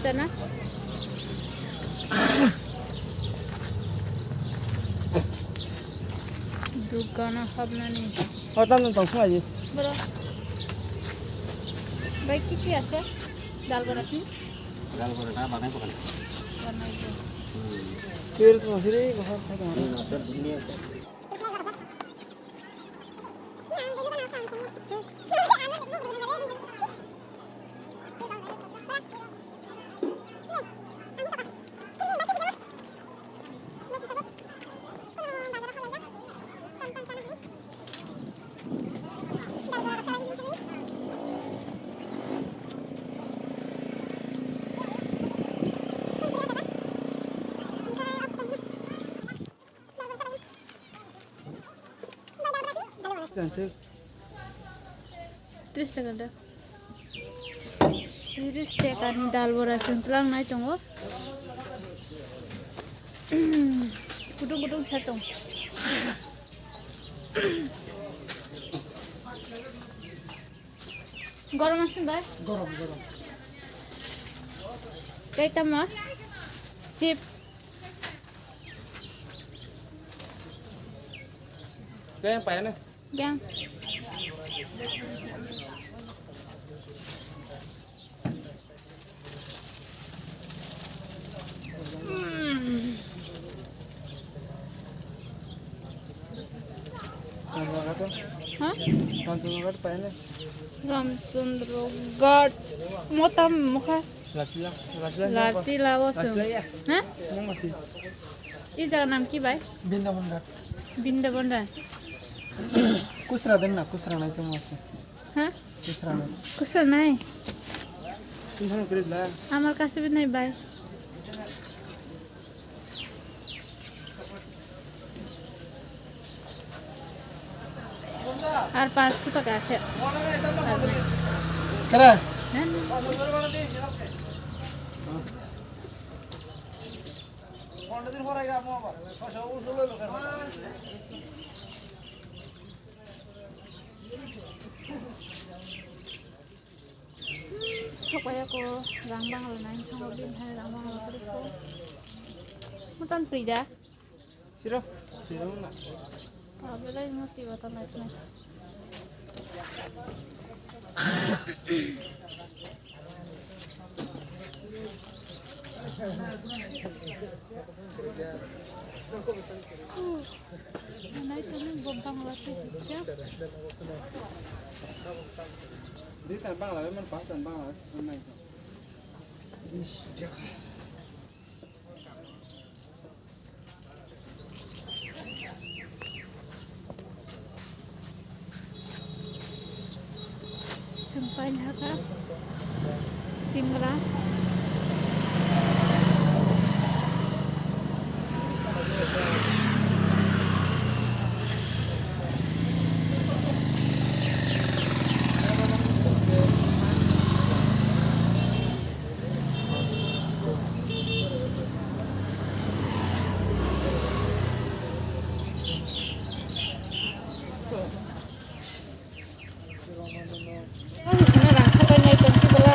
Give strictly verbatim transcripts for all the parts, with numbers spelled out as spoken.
Tana. Dukano habnani. Oh, tam tam tong sungai. Bro. Bai, ki ki ase? Dal bora ki? Dal bora na banai ko. Banai ko. Kir to siri bahar kha. Tris taka da. Tris taka ni dal bora chwng twlang nai tongo. Kutung kutung sa tong. Gorom asin bai? Gorom, gorom. Tei tamo? Chip. Kaya payana? Yang. Hmm. Ramchandra Ghat. Ha? Ramchandra Ghat payana? Ramchandra Ghat. Motam mukha. Latila, Latila. Latila wasung. Latila ya. Ha? Mung masih. I jaga nam ki bai? Brindaban Ghat. Brindaban Ghat. Kusra den na, kusra nai tong masih. Ha? Kusra nai. Kusra nai. Tumhano kiri la. Amar kaso bi nai bai. Ar panch taka ase. Kara? Na, na. Sokpaiya ko rang bangla nai thango, bini thani rang bangla kwrwi kho. Motom twi da? Siro, siro na. Abelai moti bata nai thanai. Nai thanai bo bangla twi kha. Di tan bangla, man pas tan bangla, nai. Sengpai haka singra. Ang sini rang khapai nai tong tibela.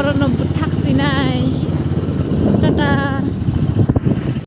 borokno